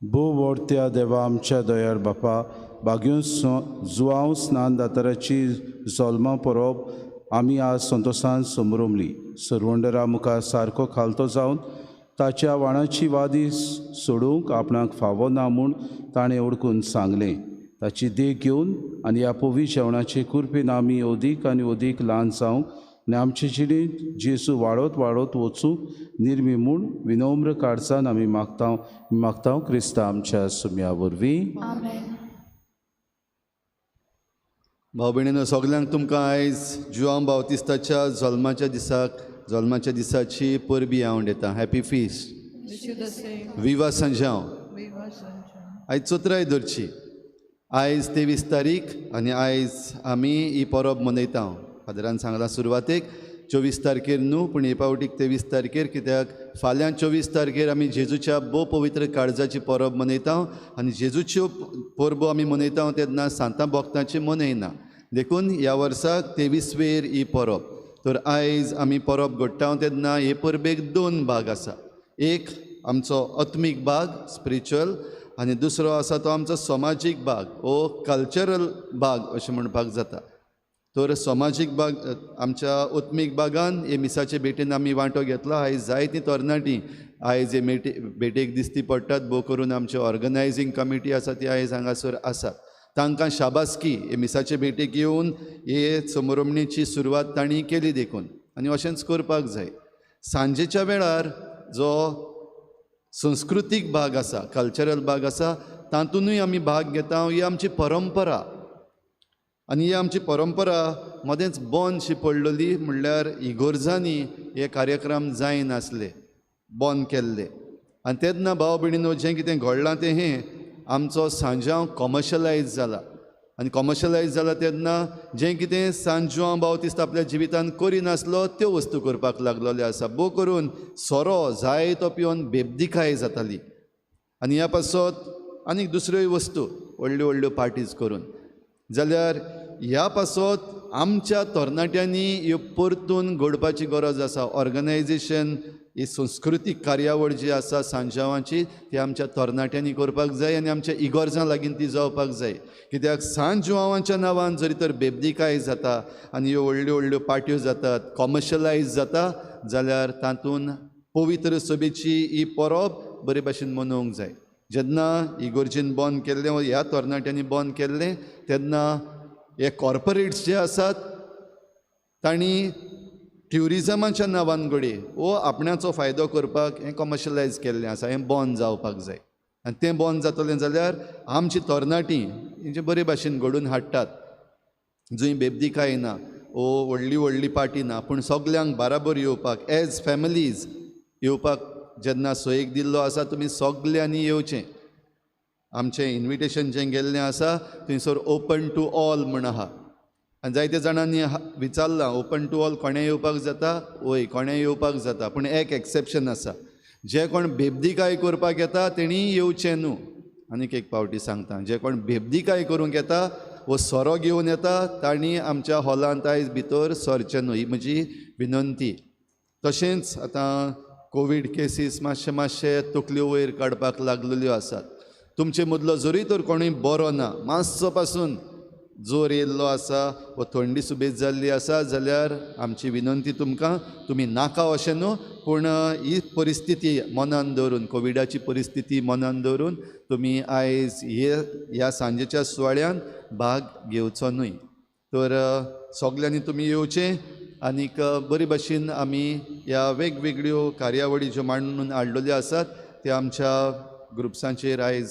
भोव व्हडत्या देवा आमच्या दयाळ बापा, बागेवन जुवांव स्नान दाताराची जल्मा परब आमी आज संतोसान समरमली. सरवंडरा मुखार सारको खालतो जावन ताच्या वाणाची वादी सोडूंक आपणाक फावो ना म्हूण ताणें ओडकून सांगलें. ताची देख घेवन आनी ह्या पवी जेवणाचे कुरपेन आमी अदीक आनी अदीक ल्हान जावंक आनी आमचे जिणेंत जेजू वाडत वाडत वचूंक निर्मी म्हूण विनम्र काळजान आमी मागता मागता क्रिस्ता आमच्या सुम्या वरवीं. आमेन. भाव भयणीनो, सगल्यांक तुमकां आयज जुआंव बावतिस्ताच्या जल्माच्या दिसाची परबी हांव दिता. Happy feast. Wish you the same. Viva Sanjanv. Viva Sanjay. आयज चोत्राय धरची, आयज 23 तारीख आनी आयज आमी ही परब मनयता. फादरान सांगलां सुरवातेक 24 तारखेर न्हू, पूण हे पावटीक 23 तारखेर, कित्याक फाल्यां 24 तारखेर आमी जेजूच्या भोव पवित्र काळजाची परब मनयता आनी जेजूच्यो परबो आमी मनयता तेन्ना सांतां भक्तांची मनयना, देखून ह्या वर्साक 23 वेर ही परब. तर आयज आमी परब घडटा तेन्ना हे परबेक दोन भाग आसा. एक आमचो आत्मीक भाग, स्पिरिच्युअल, आनी दुसरो आसा तो आमचो समाजीक भाग ओ कल्चरल भाग अशें म्हणपाक जाता. तर समाजीक भाग आमच्या आत्मीक भागान हे मिसाचे भेटेन आमी वांटो घेतला. आयज जायतीं तरणाटीं आयज हे भेटेक दिसती पडटात, भोव करून आमचे ऑर्गनायझींग कमिटी आसा ती आयज हांगासर आसा. तांकां शाबासकी हे मिसाचे भेटेक येवन हे समरमणीची सुरवात तांणी केली देखून, आनी अशेंच करपाक जाय. सांजेच्या वेळार जो संस्कृतीक भाग आसा, कल्चरल भाग आसा, तातूंतय आमी भाग घेता. ही आमची परंपरा आनी ही आमची परंपरा मदेंच बंद शी पडलेली, म्हणल्यार इगोर्जांनी हे कार्यक्रम जायनासले, बंद केल्ले. आनी तेन्ना भाव भयणीनो जें कितें घडलां तें हें आमचो सांजांव कॉमर्शलायज जाला आनी कॉमर्शलायज जाला तेन्ना जें कितें सांत जुआंव बावतिस्त आपल्या जिवितान करिनासलो त्यो वस्तू करपाक लागलेल्यो आसा. भोव करून सोरो जाय तो पिवन बेबदिकाय जाताली आनी ह्या पासत आनीक दुसऱ्योय वस्तू व्हडल्यो व्हडल्यो पार्टीज करून. जाल्यार ह्या पासत आमच्या तरणाट्यांनी ह्यो परतून घडपाची गरज आसा. ऑर्गनायजेशन ही संस्कृतीक कार्यावळ जी आसा सांजांवाची ती आमच्या तरणाट्यांनी करपाक जाय आनी आमच्या इगोर्जां लागीं ती जावपाक जाय. कित्याक सांत जुआंवाच्या नांवान जरी तर बेबदिकाय जाता आनी ह्यो व्हडल्यो व्हडल्यो पार्ट्यो जातात, कॉमर्शलायज जाता, जाल्यार तातूंत पवित्र सभेची ही परब बरे भाशेन मनोवंक जाय. जेन्ना इगोर्जेन बंद केल्लें वा ह्या तरणाट्यांनी बंद केल्लें तेन्ना हे कॉर्पोरेट्स जे आसात तांणी ट्युरिजमाच्या नांवान घडये वो आपणाचो फायदो करपाक हें कॉमर्शलायज केल्लें आसा. हें बंद जावपाक जाय आनी तें बंद जातलें जाल्यार आमची तरणाटीं हेंचे बरे भाशेन घडून हाडटात, जंय बेबदिकाय ना वो व्हडली व्हडली पार्टी ना, पूण सगल्यांक बाराबर येवपाक एज फॅमिलीज येवपाक जेन्ना सोयीक दिल्लो आसा तुमी सगल्यांनी येवचें. आमचें इन्विटेशन जें गेल्लें आसा थंयसर ओपन टू ऑल म्हूण आहा आनी जायते जाणांनी विचारलां ओपन टू ऑल कोणें येवपाक जाता? वय, कोणें येवपाक जाता, पूण एक एक्सेप्शन आसा, जे कोण बेबदिकाय करपाक येता तेणी येवचें न्हू. आनीक एक पावटी सांगता, जे कोण बेबदिकाय करूंक येता वो सोरो घेवन येता तांणी आमच्या हॉलांत आयज भितर सरचें न्हू, ही म्हजी विनंती. तशेंच आतां कोवीड केसीस मातशे मातशे तकल्यो वयर काडपाक लागलेल्यो आसात. तुमचे मदलो जरी तर कोणूय बरो ना, मातसो पासून जोर येयल्लो आसा वा थंडी सुबेज जाल्ली आसा जाल्यार आमची विनंती तुमकां, तुमी नाका अशें न्हू, पूण ही परिस्थिती मनान दवरून, कोविडाची परिस्थिती मनान दवरून तुमी आयज हे ह्या सांजेच्या सुवाळ्यान भाग घेवचो न्हय. तर सगल्यांनी तुमी येवचें आनीक बरे भाशेन आमी ह्या वेगवेगळ्यो कार्यावळी ज्यो मांडून हाडलेल्यो आसात त्यो आमच्या ग्रुप्सांचेर आयज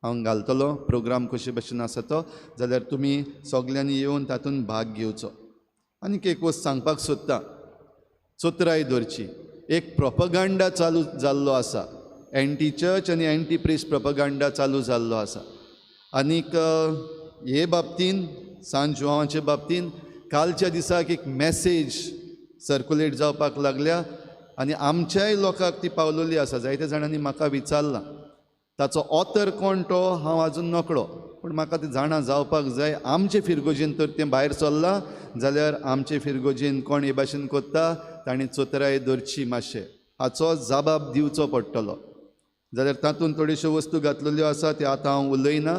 हांव घालतलो प्रोग्राम कशे भाशेन आसा तो, जाल्यार तुमी सगल्यांनी येवन तातूंत भाग घेवचो. आनीक एक वस्त सांगपाक सोदता, चतुराय दवरची. एक प्रोपगांडा चालू जाल्लो आसा, एंटी चर्च आनी एंटी प्रिस्ट प्रोपगांडा चालू जाल्लो आसा. आनीक हे बाबतीन सांत जुआंवाचे बाबतीन कालच्या दिसाक एक मॅसेज सर्कुलेट जावपाक लागल्या आनी आमच्याय लोकांक ती पावलेली आसा. जायत्या जाणांनी म्हाका विचारलां, ताचो ऑथर कोण तो हांव आजून नकळो, पूण म्हाका तें जाणा जावपाक जाय. आमचे फिरगोजेन तर तें भायर सरलां जाल्यार आमचे फिरगोजेन कोण हे भाशेन करता ताणें चतुराय दवरची मातशें, हाचो जबाब दिवचो पडटलो. जाल्यार तातूंत थोड्योश्यो वस्तू घातलेल्यो आसा त्यो आतां हांव उलयना,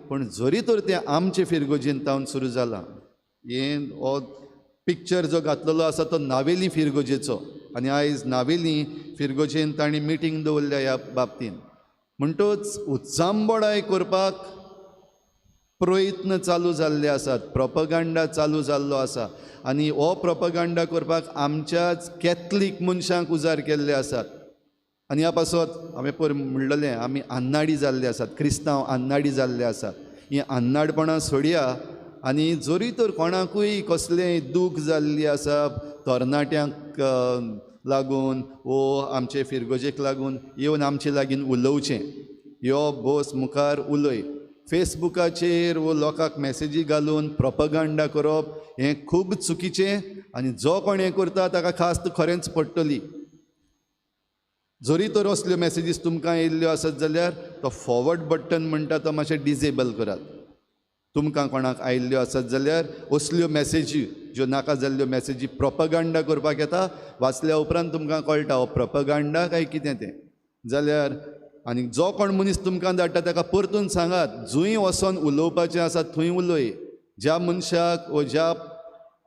पूण जरी तर तें आमचे फिरगोजेन तावन सुरू जालां, हें हो पिक्चर जो घातलेलो आसा तो नावेली फिरगोजेचो आनी आयज नावेली फिरगोजेन तांणी मिटींग दवरल्या ह्या बाबतीन. म्हणटच उचांबळाय करपाक प्रयत्न चालू जाल्ले आसात, प्रोपगांडा चालू जाल्लो आसा आनी हो प्रोपगांडा करपाक आमच्याच कॅथलीक मनशांक उजार केल्ले आसात. आनी ह्या पासत हांवें पयर म्हणलेलें, आमी अन्नाडी जाल्ले आसात, क्रिस्तांव अन्नाडी जाल्ले आसात. हीं अन्नाडपणां सोडया आनी जरी तर कोणाकूय कसलेंय दूख जाल्ली आसा तरणाट्यांक लागून वो आमचे फिरगोजेक लागून येवन आमचे लागीं उलोवचें, यो बोस मुखार उलय. फेसबुकाचेर वो लोकांक मॅसेजी घालून प्रोपगांडा करप हें खूब चुकीचें आनी जो कोण हें करता ताका खास्त खरेंच पडटली. जरी तर असल्यो मॅसेजीस तुमकां येयल्ल्यो आसत जाल्यार तो फॉवर्ड बटन म्हणटा तो मातशें डिजेबल करात. तुमकां कोणाक आयिल्ल्यो आसत जाल्यार असल्यो मॅसेजी ज्यो नाका जाल्ल्यो मॅसेजी प्रोपगांडा करपाक येता, वाचल्या उपरांत तुमकां कळटा हो प्रोपगांडा काय कितें तें. जाल्यार आनी जो कोण मनीस तुमकां धाडटा ताका परतून सांगात, जंय वचोन उलोवपाचें आसा थंय उलय. ज्या मनशाक वो ज्या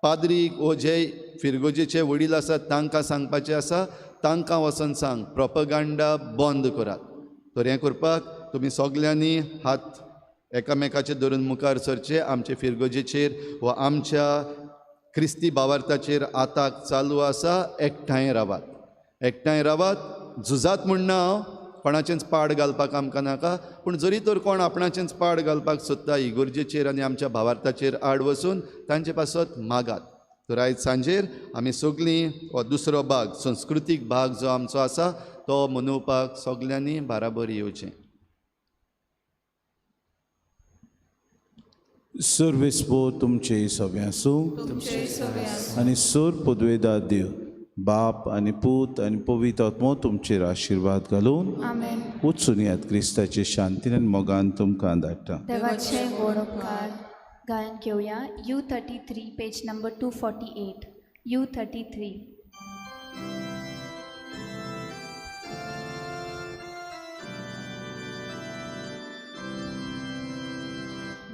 पाद्रीक वो जे फिरगोजेचे वडील आसात तांकां सांगपाचें आसा तांकां वचोन सांग, प्रोपगांडा बंद करात. तर हें करपाक तुमी सगल्यांनी हात एकामेकाचे धरून मुखार सरचे. आमचे फिरगोजेचेर वा आमच्या क्रिस्ती भावार्थाचेर आताक चालू आसा, एकठांय रावात, एकठांय रावात. झुजात म्हण ना हांव, कोणाचेंच पाड घालपाक आमकां नाका, पूण जरी तर कोण आपणाचेंच पाड घालपाक सोदता इगोर्जेचेर आनी आमच्या भावार्थाचेर आड वचून तांचे पासत मागात. तर आयज सांजेर आमी सगळीं हो दुसरो भाग, संस्कृतीक भाग जो आमचो आसा तो मनोवपाक सगल्यांनी बाराबर येवचें. सर्वेस्पो तुमचे सगळे आसूं आनी सोर पदवेदार देव बाप आनी पूत आनी पवित्र आत्मो तुमचेर आशिर्वाद घालून वचून यात क्रिस्ताचे शांतीन आनी मोगान तुमकां धाडटा. देवाचे व्हड उपकार. गायन घेवया U33 page number 248 U33.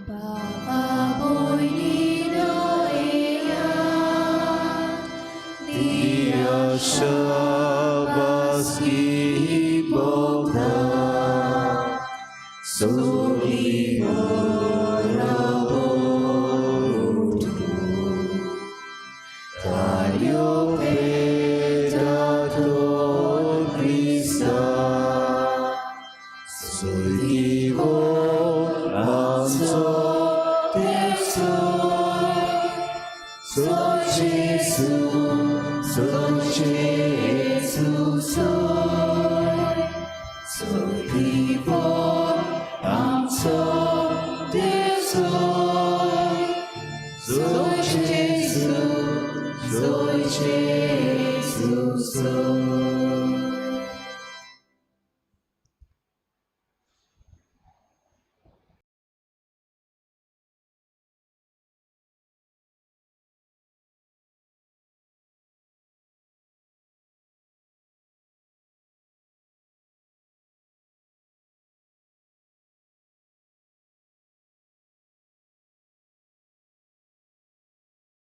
बाबा भयणीनो येयात, दिया शाबासकी बोका सोली Soy Jesús, soy Jesús, soy.